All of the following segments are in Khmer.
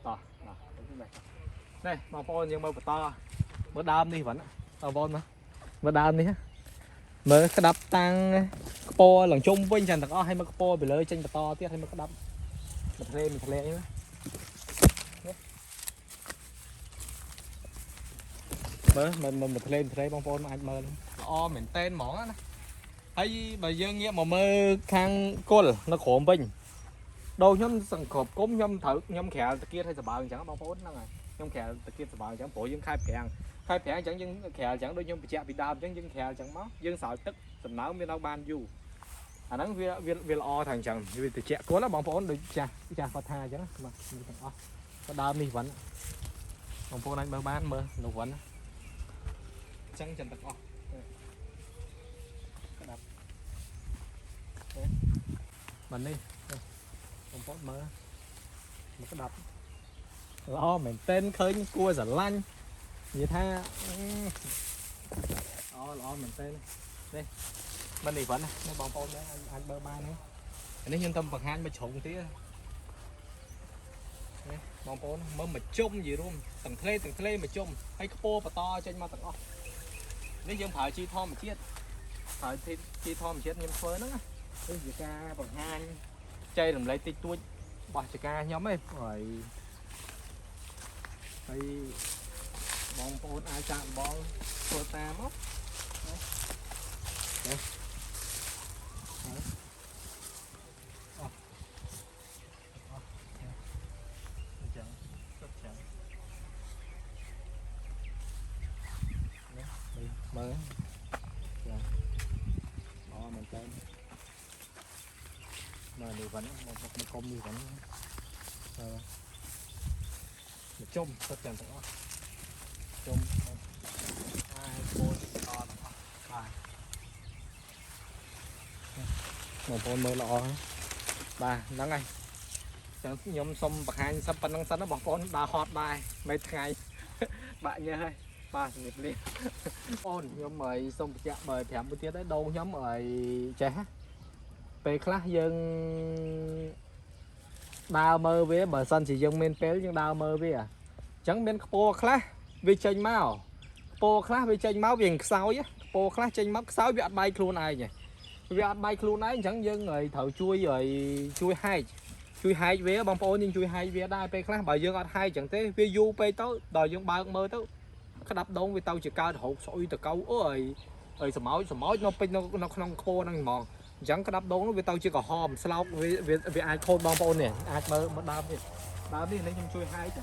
តោះនេះនេះបងប្អូនយើងមើលបន្តមើលដើមនេះហ្នឹងបងប្អូនមើលមើលដើមនេះមើលក្តាប់តាំងខ្ពរឡើងជុំវិញចឹងទាំងអស់ហើយមើលខ្ពរពីលើចេញបន្តទៀតហើយមើលក្តាប់មួយធ្លេមួយធ្លេអីណាមើលមើលមើលមួយធ្លេមួយធ្លេបងប្អូនអាចមើលល្អមែនតែនហ្មងណាហើយបើយើងងាកមកមើលខាងគល់នៅក្រោមវិញដូងខ្ញុំសង្គ្រប់គុំខ្ញុំត្រូវខ្ញុំក្រាលតាគៀតឲ្យសបើងអញ្ចឹងបងប្អូនហ្នឹងហើយខ្ញុំក្រាលតាគៀតសបើងអញ្ចឹងព្រោះយើងខែប្រាំងខែប្រាំងអញ្ចឹងយើងក្រាលអញ្ចឹងដូចខ្ញុំបញ្ជាក់ពីដើមអញ្ចឹងយើងក្រាលអញ្ចឹងមកយើងស្រោចទឹកសំណើមវានៅបានយូរអាហ្នឹងវាវាវាល្អថាអញ្ចឹងវាត្រជាក់គល់ណាបងប្អូនដូចចាស់ចាស់គាត់ថាអញ្ចឹងមកទាំងអស់ក៏ដើមនេះវិញបងប្អូនអាចមើលបានមើលនៅវិញអញ្ចឹងចឹងទាំងអស់ក្តាប់បាទនេះបងប្អូនមើលមកក្តាប់ល្អមែនទែនឃើញគួរស្រឡាញ់និយាយថាអូល្អមែនទែននេះមិននេះវិញនេះបងប្អូនអាចមើលបាននេះនេះខ្ញុំទៅបង្ហាញមួយជ្រុងទៀតនេះបងប្អូនមើលមួយជុំនិយាយរួមទាំងធ្លេទាំងធ្លេមួយជុំហើយខ្ពោបន្តចេញមកទាំងអស់នេះយើងប្រើជីធម្មជាតិប្រើជីធម្មជាតិខ្ញុំធ្វើហ្នឹងណានេះជាការបង្ហាញចែករំលែកតិចតួចរបស់ចការខ្ញុំឯងហើយហើយបងប្អូនអាចចាក់បងធ្វើតាមមកនេះអស់អស់អញ្ចឹងសុទ្ធចឹងនេះមើលចាអូមែនតើមើលនេះវិញមកមកកុំនេះវិញអឺមកជុំសុទ្ធទាំងទាំងអស់ជុំហើយពូនតទាំងអស់បាទបងប្អូនមើលល្អបាទហ្នឹងហើយចឹងខ្ញុំសុំបង្ហាញសិនប៉ុណ្្នឹងសិនណាបងប្អូនដើរហត់ដែរមិនថ្ងៃបាក់ញើសហើយបាទជំរាបលាបងអូនខ្ញុំឲ្យសុំបញ្ជាក់បើ5មួយទៀតដែរដូងខ្ញុំឲ្យចេះពេលខ្លះយើងដើរមើលវាបើសិនជាយើងមានពេលយើងដើរមើលវាអញ្ចឹងមានខ្ពរខ្លះវាចេញមកខ្ពរខ្លះវាចេញមកវាខ្សោយខ្ពរខ្លះចេញមកខ្សោយវាអត់បាយខ្លួនឯងទេវាអត់បាយខ្លួនឯងអញ្ចឹងយើងឲ្យត្រូវជួយឲ្យជួយហែកជួយហែកវាបងប្អូនយើងជួយហែកវាដែរពេលខ្លះបើយើងអត់ហែកអញ្ចឹងទេវាយូរពេកទៅដល់យើងបើកមើលទៅក្តាប់ដងវាទៅជាកើតរោគស្អុយតកៅអើយហើយសម្ោចសម្ោចនៅពេញនៅក្នុងខ្ពរហ្នឹងហ្មងអញ្ចឹងក្តាប់ដងនោះវាទៅជាក្រហមស្លោកវាវាអាចខូចបងប្អូននេះអាចមើលមើលដើមនេះដើមនេះនេះខ្ញុំជួយហែក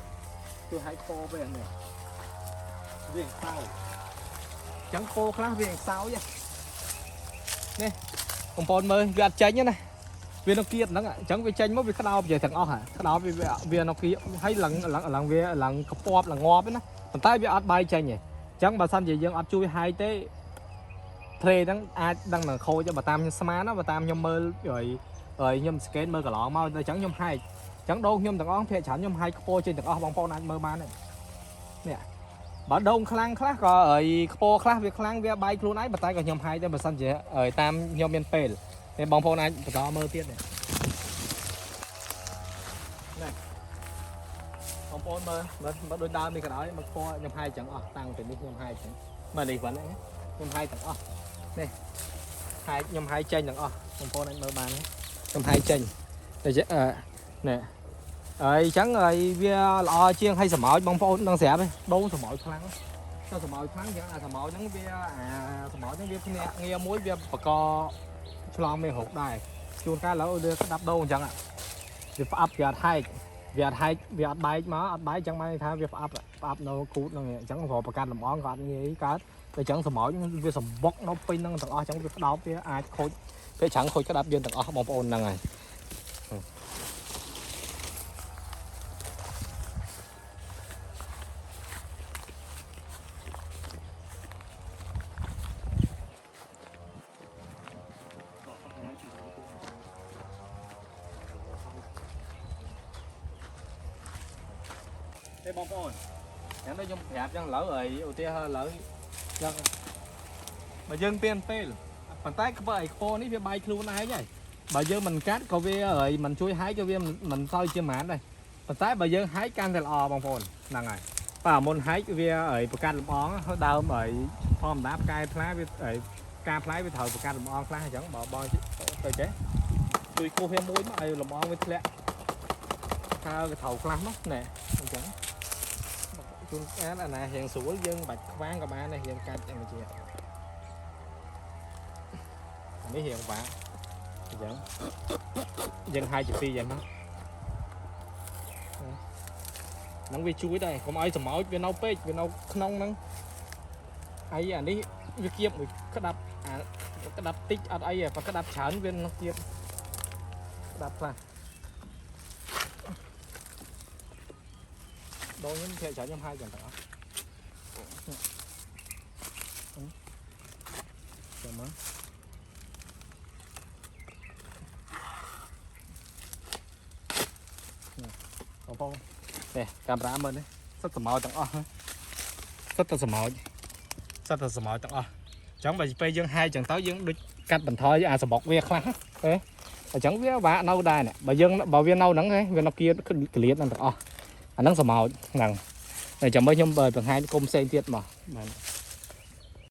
ជួយហែកខ្ពរវានេះវាខ្សោយអញ្ចឹងខ្ពរខ្លះវាខ្សោយនេះបងប្អូនមើលវាអត់ចេញទេណាវានៅគៀបហ្នឹងអញ្ចឹងវាចេញមកវាក្តោបជាទាំងអស់ក្តោបវាវានៅគៀបហើយឡើងឡើងវាឡើងកពប់ឡើងងាប់ណាប៉ុន្តែវាអត់បាយចេញទេអញ្ចឹងបើសិនជាយើងអត់ជួយហែកទេធ្លេហ្នឹងអាចដឹងនឹងខូចបើតាមខ្ញុំស្មានណាបើតាមខ្ញុំមើលហើយហើយខ្ញុំ scan មើលកន្លងមកអញ្ចឹងខ្ញុំហែកអញ្ចឹងដូងខ្ញុំទាំងអស់ភាគច្រើនខ្ញុំហែកខ្ពស់ចេញទាំងអស់បងប្អូនអាចមើលបាននេះបើដូងខ្លាំងខ្លះក៏ហើយខ្ពស់ខ្លះវាខ្លាំងវាបាយខ្លួនឯងប៉ុន្តែក៏ខ្ញុំហែកដែរបើសិនជាតាមខ្ញុំមានពេលនេះបងប្អូនអាចបន្តមើលទៀតនេះនេះបងប្អូនមើលមើលមើលដូចដើមនេះក៏ដោយមកខ្ពស់ខ្ញុំហែកចឹងអស់តាំងពីនេះខ្ញុំហែកចឹងមើលនេះវិញខ្ញុំហែកទាំងអស់នេះហែកខ្ញុំហែកចេញទាំងអស់បងប្អូនអាចមើលបានខ្ញុំហែកចេញតែអឺនេះហើយអញ្ចឹងហើយវាល្អជាងឲ្យសម្ោចបងប្អូនដឹងស្រាប់ទេដូងសម្ោចខ្លាំងទៅសម្ោចខ្លាំងចឹងអាសម្ោចហ្នឹងវាអាសម្ោចហ្នឹងវាភ្នាក់ងារមួយវាបកឆ្លងមេរោគដែរជួនកាលឥឡូវវាក្តាប់ដូងអញ្ចឹងវាផ្អាប់វាអត់ហែកវាអត់ហែកវាអត់បែកមកអត់បែកអញ្ចឹងបានថាវាផ្អាប់ផ្អាប់នៅគូតហ្នឹងអញ្ចឹងព្រោះប្រកាន់លំអងក៏អត់ងាយកើតតែអញ្ចឹងសម្ោចវាសម្បុកនៅពេញហ្នឹងទាំងអស់អញ្ចឹងវាក្តោបវាអាចខូចពេលច្រាំងខូចក្តាប់យើងទាំងអស់បងប្អូនហ្នឹងហើយ ទេបងប្អូនយ៉ាងដូចខ្ញុំប្រាប់ចឹងឥឡូវហើយឧទាហរណ៍ឥឡូវចឹងបើយើងពៀនពេលប៉ុន្តែខ្ពើអីខ្ពនេះវាបាយខ្លួនឯងហើយបើយើងមិនកាត់ក៏វាហើយមិនជួយហែកក៏វាមិនសូវជាហ្មងដែរ ប៉ុន្តែបើយើងហែកកាន់តែល្អបងប្អូនហ្នឹងហើយបាទមុនហែកវាឲ្យប្រកាសលំអងដើមឲ្យធម្មតាផ្កាយផ្លែវាឲ្យផ្កាផ្លែវាត្រូវប្រកាសលំអងខ្លះអញ្ចឹងបើបងទៅចេះជួយគោះវាមួយមកឲ្យលំអងវាធ្លាក់ហើវាត្រូវខ្លះមកណែអញ្ចឹងជួនកាលអាណារៀងស្រួលយើងមិនបាច់ខ្វាងក៏បានដែររៀងកាច់អីមកជាអានេះរៀងបាក់អញ្ចឹងយើងហាយជាពីរយ៉ាងមកហ្នឹងវាជួយដែរកុំឲ្យសម្ោចវានៅពេកវានៅក្នុងហ្នឹងហើយអានេះវាគៀបមួយក្តាប់អាក្តាប់តិចអត់អីទេបើក្តាប់ច្រើនវានឹងគៀបក្តាប់ខ្លះដងខ្ញុំភាកច្រើនខ្ញុំហាយចឹងទាំងអស់ចាំមកបងប្អូននេះកាមេរ៉ាមើលនេះសិតសម្ោចទាំងអស់សិតតែសម្ោចសិតតែសម្ោចទាំងអស់អញ្ចឹងបើពេលយើងហាយចឹងទៅយើងដូចកាត់បន្ថយអាសម្បុកវាខ្លះហេអញ្ចឹងវាបាក់នៅដែរនេះបើយើងបើវានៅហ្នឹងហេវានៅគៀកលៀតហ្នឹងទាំងអស់អាហ្នឹងសម្ោចហ្នឹងតែចាំមើលខ្ញុំបើបង្ហាញគុំផ្សេងទៀតមកបាទ